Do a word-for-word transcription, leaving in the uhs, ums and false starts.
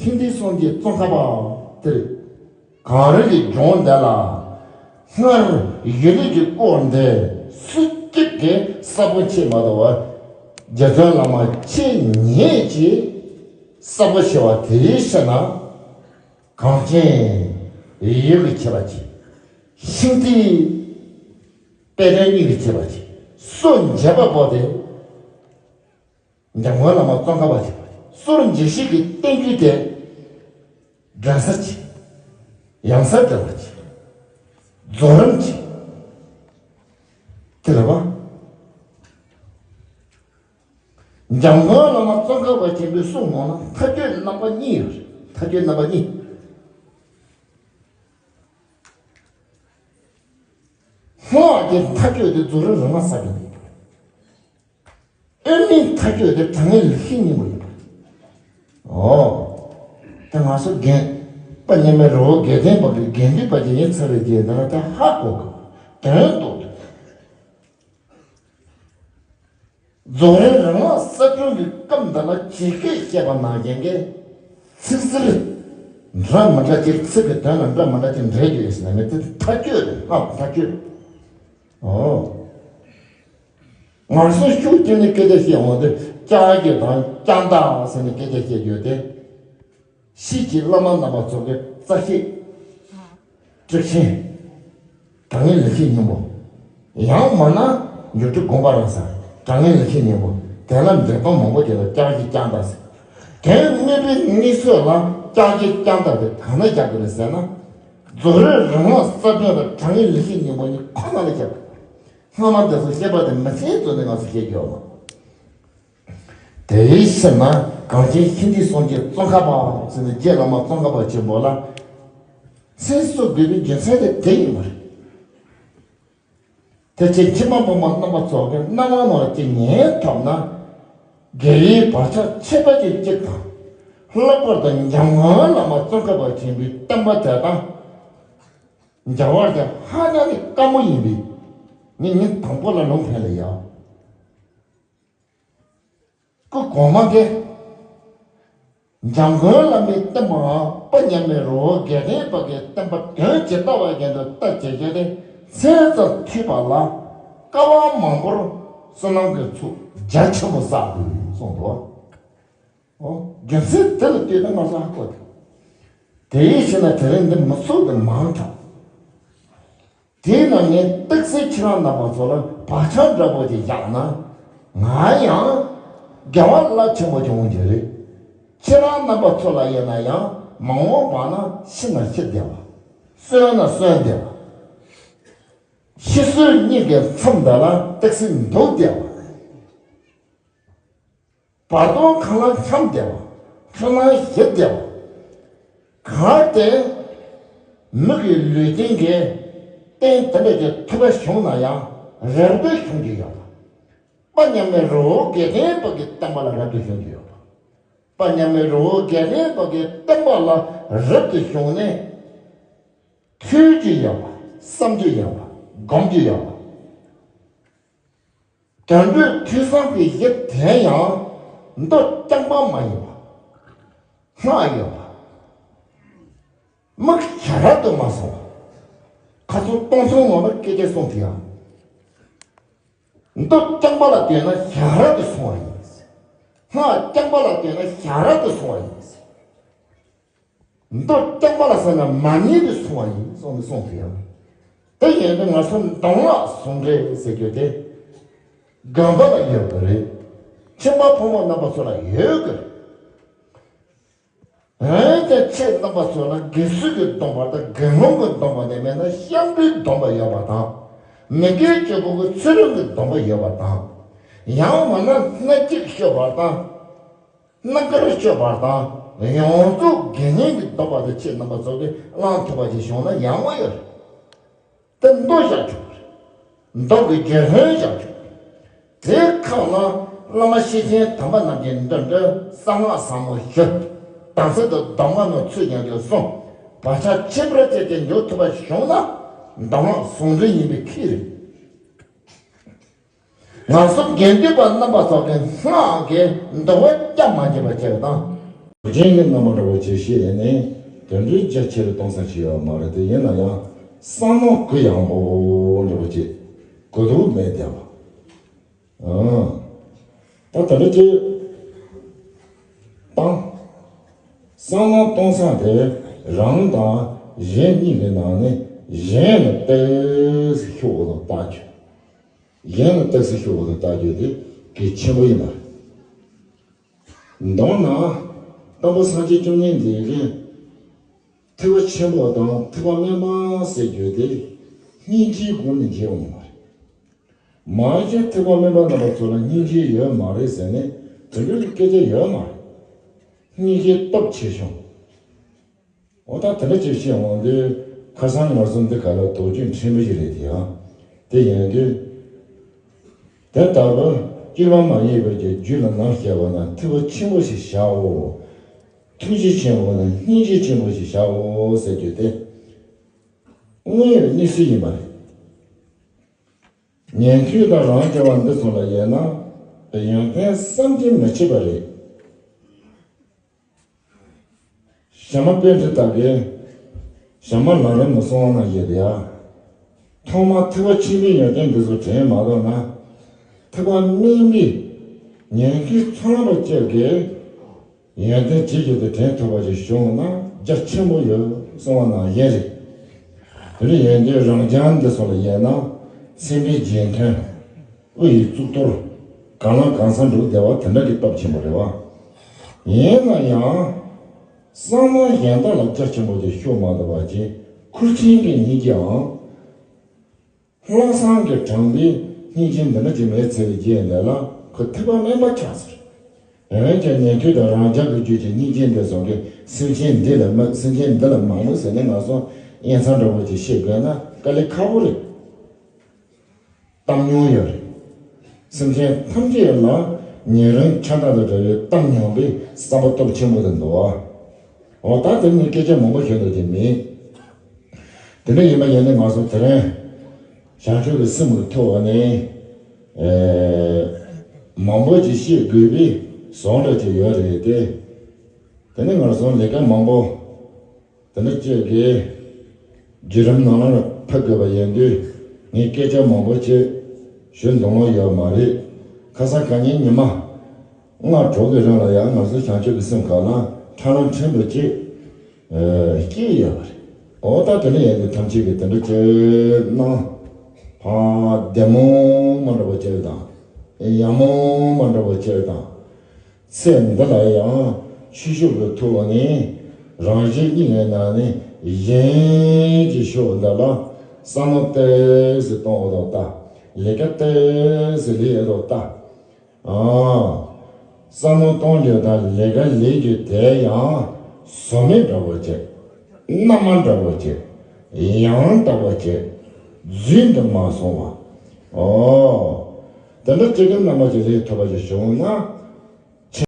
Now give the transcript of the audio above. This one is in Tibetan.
མཁྱེན་ལྡན་སངས་རྒྱས་ཙོང་ཁ་པ་དེར། གངས་རི་གི་ལྗོངས་འདི་ལ། སྔར་ཡུལ་ལུགས་ཀྱི་སྐོར་འདི་སུ་གཅིག་གིས་གསལ་པོ་ཆེ་མ་གཏོགས་པ། རྗེ་བཙུན་བླ་མ་ཁྱེད་ཉིད་ཀྱིས་གསལ་པོ་ཆེ་བ་དེའི་ཕྱིར་ན། གངས་ཅན་ཡུལ་གྱི་ཁྱད་པར་ཅན། ཤིང་རྟའི་དཔེ་དོན་གཉིས་ཀྱི་ཁྱད་པར་ཅན། སོ་འཇལ་བ་པོ་དེ། འཇམ་མགོན་བླ་མ་ཙོང་ཁ་པ་ཆེན་པོ་རེད། སོར་འཇལ་ཤེས་ཀྱི་བསྟན་རྒྱུ་དེ། འགྲན་ས་ཆེ། ཡང་ས་འགྲན་པ་ཆེ། རྫོགས་རིམ་ཆེ། དེ་རེད་པ། འཇམ་མགོན་བླ་མ་ཙོང་ཁ་པ་ཆེན་པོའི་གསུང་ནང་ན་མཐའ་དཔྱོད་རྣམ་པ་གཉིས་ཡོད་རེད། མཐའ་དཔྱོད་རྣམ་པ་གཉིས། སྔགས་ཀྱི་མཐའ་དཔྱོད་དེ་རྫོགས་རིམ་རིམ་ལྔ་གསལ་བ་ཡིན་པ་རེད། དབུ་མའི་མཐའ་དཔྱོད་དེ་དྲང་ངེས་ལེགས་བཤད་སྙིང་པོ་ཡིན་པ་རེད། ཨོ། དེ་ང་ཚོ་རྒན། དཔལ་མཉམ་མེད་རི་བོ་དགེ་ལྡན་པ་གི་དགེ་འདུན་པ་ཅིག་ཡིན་ཚར་བའི་རྗེས་འདི་ལ་དེ་ཧ་གོ་གི། དོན་རྟོགས་ཐུབ། རྫོགས་རིམ་རིམ་ལྔ་གསལ་སྒྲོན་གྱི་སྐབས་འདི་ལ་ཇི་སྐད་བཤད་པ་ནང་བཞིན་གྱི་ཚིག་ཟུར་འདྲ་མི་འདྲ་ཅིག་ཚིག་གི་དོན་ལ་འདྲ་མི་འདྲ་ཅིག་འབྲེལ་རྒྱུ་ཡོད་ཟེར་ན་མི་དེ་མཐའ་དཔྱོད་རེད། སྔགས་མཐའ་དཔྱོད། ཨོ། ང་ཚོ་ཤུགས་ཀྱིས་ནི་སྐད་ཆ་བཤད་འོང་དུས་ལྕགས་ཀྱུ་དང་ལྕགས་མདའ་ཟེར་ནས་སྐད་ཆ་བཤད་རྒྱུ་དེ། ཕྱིས་ཀྱི་བླ་མ་རྣམ་པ་ཚོ་གི་རྩ་ཤེས། ཊིཀ་ཆེན། དྲང་ངེས་ལེགས་བཤད་སྙིང་པོ། ཡང་མིན་ན་འགྱུར་ཁྲིད་དགོངས་པ་རབ་གསལ། དྲང་ངེས་ལེགས་བཤད་སྙིང་པོ། དེ་ལ་འགྲེལ་སྟངས་མང་པོ་བྱས་ལ་ལྕགས་ཀྱུ་ལྕགས་མདའ་ཟེར། དོན་དངོས་པོའི་གནས་ཚུལ་ལ་ལྕགས་ཀྱུ་ལྕགས་མདའ་དེ་གང་ན་རྒྱག་དགོས་རེད་ཟེར་ན། རྫོགས་རིམ་རིམ་ལྔ་གསལ་སྒྲོན་དང་དྲང་ངེས་ལེགས་བཤད་སྙིང་པོ་གཉིས་ཁོ་ན་ལ་རྒྱག་དགོས། སྔ་མ་འདི་ཚོ་བཤད་པ་དེ་མི་ཚེའི་མཛོད་ནས་ང་ཚོ་བཤད་རྒྱུ་ཡོད་མ་རེད། དེའི་ཕྱིར་ན་གངས་ཅན་ཤིང་རྟའི་སངས་རྒྱས་ཙོང་ཁ་པ་ཟེར་ནས་རྗེ་བླ་མ་ཙོང་ཁ་པ་ཆེན་པོ་ལ་མཚན་གསོལ་དགོས་པའི་རྒྱུ་མཚན་དེ་དེ་ཡིན་པ་རེད། དེ་ཕྱིར་ཁྱིམ་པ་ཕོ་མོ་རྣམ་པ་ཚོ་གི་རྣ་བ་ནང་ལ་ཅིག་ཉན་ཐུབ་ན། དགེ་བའི་བག་ཆགས་ཆད་པ་ཅིག་གཅིག་དང་། ལྷག་པར་དུ་འཇམ་མགོན་བླ་མ་ཙོང་ཁ་པ་ཆེན་པོའི་བསྟན་པ་དེ་དང་། མཇལ་བར་དེ་ཧ་ཅང་གི་དཀའ་མོ་ཡིན་པས། ངས་ཉིན་དང་པོ་ལ་ལུང་འཕེན་ལ་ཡ། སྐུ་གོང་མ་གིས། འཇམ་མགོན་བླ་མའི་བསྟན་པའམ་དཔལ་མཉམ་མེད་རི་བོ་དགེ་ལྡན་པ་གི་བསྟན་པ་དོན་ཇི་ལྟ་བ་བཞིན་དུ་ལྟ་བྱེད་རྒྱུ་དེ་མཚན་ཙམ་ཐོས་པ་ལ་སྐལ་བ་མང་པོར་བསོད་ནམས་ཀྱི་ཚོགས་རྒྱ་ཆེན་པོ་བསགས་དགོས་གསུངས་འདུག། ཨོ། རྒྱུ་མཚན་དེ་ལ་ལྟོས་ན་ང་ཚོ་ཧ་གོ་ཐུབ། དེའི་ཕྱིར་ན་དེ་རིང་འདི་མི་ཚོགས་དེ་མང་དྲགས། དེས་ན་ངས་ཏོག་ཙམ་ཁྱེད་རང་རྣམ་པ་ཚོ་ལ་བག་ཆགས་འདྲ་པོ་ཅིག་བཞག་ན། ང་ཡང་དགེ་བ་རླབས་ཆེན་པོ་བྱུང་རྒྱུ་རེད། ཁྱེད་རང་རྣམ་པ་ཚོ་ལ་ཡིན་ན་ཡང་མ་འོངས་པ་ན་ཤི་ན་ཤི་བདེ་བ། གསོན་ན་གསོན་བདེ་བ། ཤི་གསོན་གཉིས་ཀྱི་མཚམས་འདི་ལ་ཏོག་ཙམ་འདུག་བདེ་བ། བར་སྟོང་གང་ལ་འཁྱམས་བསྡད་པ། འཁྱོག་ན་ཞེད་བསྡད་པ། གལ་ཏེ་མི་གི་ལུས་རྟེན་གྱི་རྟེན་དེ་འདྲ་གི་ཐུབ་པ་བྱུང་ན་ཡང་རབ་ཏུ་བྱུང་རྒྱུ་ཡོད་པ། དཔལ་མཉམ་མེད་རི་བོ་དགེ་ལྡན་པ་གི་བསྟན་པ་ལ་རབ་ཏུ་བྱུང་རྒྱུ་ཡོད་པ། དཔལ་མཉམ་མེད་རི་བོ་དགེ་ལྡན་པ་གི་བསྟན་པ་ལ་རབ་ཏུ་བྱུང་ནས་ཐོས་རྒྱུ་ཡོད་པ། བསམ་རྒྱུ་ཡོད་པ། སྒོམ་རྒྱུ་ཡོད་པ། དོན་གྲུབ་ཐོས་བསམ་གྱི་གཞི་དེ་ཡང་མདོ་རྐྱང་པ་མ་ཡིན་པ། སྔགས་ཡོད་པ། མིག་ཞར་ར་ཏུ་མ་སོང་བ། ཁ་སང་སྟོང་ཚོང་ངོ་མ་སྐད་ཆ་གསུངས་དུས་ཡང་། མདོ་རྐྱང་པ་ལ་ལྟོས་ན་ཞར་ར་ཏུ་སོང་བ་ཡིན། སྔགས་རྐྱང་པ་ལ་ལྟོས་ན་ཞར་ར་ཏུ་སོང་བ་ཡིན། མདོ་རྐྱང་པ་ལ་ཟེར་ན་མ་ཉིད་དུ་སོང་བ་ཡིན་གསུངས་ནས་གསུངས་ཏེ་ཡང་། དེ་ཡིན་དུས་ང་ཚོ་མདོ་སྔགས་ཟུང་འབྲེལ་ཟེར་རྒྱུ་དེ་དགོན་པ་ལ་ཡོད་དགོས་རེད། ཁྱིམ་པ་ཕོ་མོ་རྣམ་པ་ཚོ་ལ་ཡོད་དགོས་རེད། འོན་ཀྱང་ཁྱེད་རྣམ་པ་ཚོ་ལ་དགེ་ཚུལ་གྱི་སྡོམ་པ་དང་དགེ་སློང་གི་སྡོམ་པ་དེ་མེད་ན་ཤམ་བུའི་སྡོམ་པ་ཡོད་པ་དང་། མི་དགེ་བཅུ་སྤོང་གི་ཚུལ་ཁྲིམས་ཀྱི་སྡོམ་པ་ཡོད་པ་དང་། ཡང་མིན་ན་སྣ་གཅིག་སྤྱོད་པ་དང་། རྣམ་དཀར་སྤྱོད་པ་དང་ཡོངས་རྫོགས་དགེ་བསྙེན་གྱི་སྡོམ་པ་དེ་ཁྱེད་རྣམ་པ་ཚོ་གིས་བླང་ཐུབ་པ་ཅིག་བྱུང་ན་ཡག་མོ་ཡོད་རེད། དེ་མདོ་བཞག་ཆོག་གི་རེད། མདོ་གི་རྒྱུན་ལྷན་བཞག་ཆོག་གི་རེད། དེའི་ཁ་ནང་བླ་མ་ཤེར་ཕྱིན་དམ་པ་རྣམས་ཀྱི་མདུན་དུ་གསང་སྔགས་ཟབ་མོ་ཞུ། དམ་ཚིག་ཏུ་གདམས་ངག་ནང་ཚུད་ཀྱང་ཀྱང་གསུངས། བག་ཆགས་ཁྱད་པར་ཅན་དེ་འཇོག་ཐུབ་པ་བྱུང་ན་མདོ་སྔགས་ཟུང་འབྲེལ་ཡིན་པའི་ཁྱད་རེད། ང་ཚོ་དགེ་འདུན་པ་རྣམ་པ་ཚོ་གིས་སྔགས་ཀྱི་འདུལ་བ་སྐྱབས་མ་བྱེད་པ་བྱས་པ་དང་། རྒྱུ་རྐྱེན་གྱི་རྣམ་པ་འདྲ་བོ་ཅིག་བཤད་ཡིན་ནའི་དེ་འདྲའི་རྒྱ་ཆེ་རུ་གཏོང་ས་ཞིག་ཡོད་མ་རེད། དེ་ཡིན་ན་ཡང་བསམ་བློ་གུ་ཡངས་པོ་འདྲ་བོ་ཅིག་གུ་དོག་མེད་བསྡད་པ། ཨང་། ད་དེ་འདྲ་ཅིག་བཏང་། བསམ་བློ་གཏོང་ས་དེ་རང་དང་གཞན་གཉིས་ཀྱི་ནང་ནས་གཞན་ལ་ཏོག་ཙམ་ཤོག་བུ་དང་ལྟ་རྒྱུ། གཞན་ལ་ཏོག་ཙམ་ཤོག་བུ་དང་ལྟ་རྒྱུ་དེ་གལ་ཆེན་པོ་ཡིན་པ་རེད། མདོར་ན། སྟོན་པ་སངས་རྒྱས་བཅོམ་ལྡན་འདས་ཀྱིས་ཐེག་པ་ཆེན་པོ་དང་ཐེག་པ་དམན་པ་ཟེར་རྒྱུ་དེ་སྙིང་རྗེའི་སྒོ་ནས་འབྱེད་འོང་བ་རེད། མ་གཞི་ཐེག་པ་དམན་པ་རྣམ་པ་ཚོ་ལ་སྙིང་རྗེ་ཡོད་མ་རེད་ཟེར་ནས་དེ་འདྲའི་སྐད་ཆ་ཡོད་མ་རེད། སྙིང་རྗེ་སྟོབས་ཆེ་ཆུང་། འོ་ད་དེ་འདྲ་ཅིག་བཤད་འོང་དུས་ཁ་སང་ང་ཚོ་འདི་ག་ལ་དོགས་གཅོད་ཕྲན་བུ་ཞིག་རེད་དེ་ཡང་། དེ་ཡིན་དུས། དེ་ལྟ་བུ་དཀྱུས་མ་མ་ཡིན་པའི་གི་རྒྱུད་ལ་ནམ་བཤད་པ་ན་ཐེག་པ་ཆེན་པོ་ཞིག་བཞག་འོ། ཐུགས་རྗེ་ཆེན་པོ་ན་སྙིང་རྗེ་ཆེན་པོ་ཞིག་བཞག་འོ་ཟེར་རྒྱུ་དེ་དངོས་ཡོད་གནས་ཚུལ་ཡིན་པ་རེད། ཉན་ཐོས་དང་རང་རྐྱ་བ་འདི་ཚོ་ལ་ཡིན་ན་ཡོན་ཏན་བསམ་གྱིས་མི་ཁྱབ་པ་རེད། ཞྭ་དམར་པཎྜི་ཏ་གིས་ཞྭ་དམར་ལམ་རིམ་གྱི་གསུང་བ་ནང་བཞིན་རེད་ཡ། ཐོག་མར་ཐེག་པ་ཆེན་པོའི་ཡོན་ཏན་འདི་ཚོ་དྲན་མ་ཐུབ་ན། ཐེག་པ་དམན་པའི་ཉན་ཐོས་ཚོ་རྣམ་པ་བཅས་ཀྱི་ཡོན་ཏན་ཇི་བཞིན་དུ་དྲན་ཐུབ་པ་ཞིག་བྱུང་ན་རྒྱ་ཆེན་པོ་ཡོད་གསུང་བ་ནང་བཞིན་རེད། དེ་ནས་ཡོན་ཏན་རང་རྐྱ་འདི་ཚོ་ལ་ཡིན་ན་སེམས་དཔའི་རྗེས་མཐུན། དབུ་ཡི་གཙུག་ཏོར། གང་ལ་གང་འཚམ་འགྲོ་བདེ་བ་དེ་འདྲ་གི་སྟོབས་ཆེན་པོ་རེད་བ། ཡིན་ན་ཡང་། བསམ་བློ་གཞན་དག་ལ་རྒྱ་ཆེན་པོ་ཅིག་ཤོར་མ་ཐུབ་པ་ཅིག་ཁུར་ཆེན་གྱི་སྙིང་རྗེའམ། ལྷག་བསམ་གྱིས་དྲངས་པའི་སྙིང་རྗེ་འདི་འདྲ་ཅིག་མེད་ཚེ་བའི་རྗེས་འདི་ལ་ཁོ་ཐེག་པ་དམན་པ་ཆགས་ཟེར། འོན་ཀྱང་ཉན་ཐོས་དང་རང་རྐྱ་གི་རྒྱུད་ཀྱི་སྙིང་རྗེ་འདི་ཚོ་གིས་སེམས་ཅན་འདི་ལ་མི་སེམས་ཅན་འདི་ལ་མང་པོ་ཟེར་ནས་ང་ཚོ་དབྱེ་མཚམས་འདྲ་བོ་ཅིག་ཤེས་དགོས་ན་དཀའ་ལས་ཁག་པོ་རེད། གཏམ་མྱོང་ཡོད་རེད། སེམས་ཅན་ཐམས་ཅད་ལ་ཉེ་རིང་ཆགས་སྡང་དང་བྲལ་བའི་གཏམ་མྱོང་པའི་བསམ་པ་སྟོབས་ཆེན་པོ་དེ་འདུག་ཨ། འོ་ད་དེ་ནི་སྐད་ཆ་མང་པོ་ཞུ་འདོད་ཀྱི་མེད། དེ་འདྲ་ཡིན་པ་ཡིན་ན་ང་ཚོ་དེ་རིང་བྱང་ཆུབ་ཀྱི་སེམས་ཀྱི་ཐོག་ནས་ཨེ་མང་པོ་ཅིག་བཤད་དགོས་པའི་བཟོ་འདྲ་ཅིག་ཡོད་རེད་དེ། དེ་ནི་ང་ཚོ་ལས་ཀ་མང་པོ། དེ་འདྲ་བཅས་ཀྱི་བརྒྱུད་རིམ་ནང་ལ་ཕེབས་དགོས་པ་ཡིན་དུས་ངས་སྐད་ཆ་མང་པོ་ཅིག་ཞུ་འདོད་ལོང་ཡོད་མ་རེད། ཁ་སང་གང་ཉིན་ཉི་མ་ལྔ་དྲུག་གི་རིང་ལ་ཡང་ང་ཚོ་བྱང་ཆུབ་ཀྱི་སེམས་ཁག་ལ་ཁྲ་ལམ་ཕྲན་བུ་ཅིག་ཨ་སྐྱེས་ཡོད་པ་རེད། འོ་ད་དེ་འདྲ་ཡིན་དུས་ཐམས་ཅད་ཀྱིས་དེ་འདྲ་ཅིག་གནང་། ཕ་བདེ་མོ་མ་འདྲ་བ་ཅིག་དང་ཡག་མོ་མ་འདྲ་བ་ཅིག་དང་། ཚེ་འདི་ལ་ཡང་ཆོས་ཕྱོགས་ཀྱི་ཐོག་ནས་རང་གཞན་གཉིས་ཀྱི་ནང་ནས་གཞན་གྱི་ཕྱོགས་འདི་ལ་བསམ་བློ་ཏོག་ཙམ་གཏོང་འོས་དོ་ལྟ། ལས་ཀ་ཏོག་ཙམ་ལས་འོས་དོ་ལྟ། ཨང་། བསམ་བློ་གཏོང་རྒྱུ་དང་ལས་ཀ་ལས་རྒྱུ་དེ་ཡང་ཟོལ་མེད་འདྲ་བོ་བྱས། རྣལ་མ་འདྲ་བོ་བྱས། ཡང་དག་པོ་བྱས། རྫུན་དུ་མ་སོང་བ། ཨོ། དེ་འདྲ་ཅིག་གི་རྣམ་པ་ཅིག་ལས་ཐུབ་པ་ཞིག་བྱུང་ན།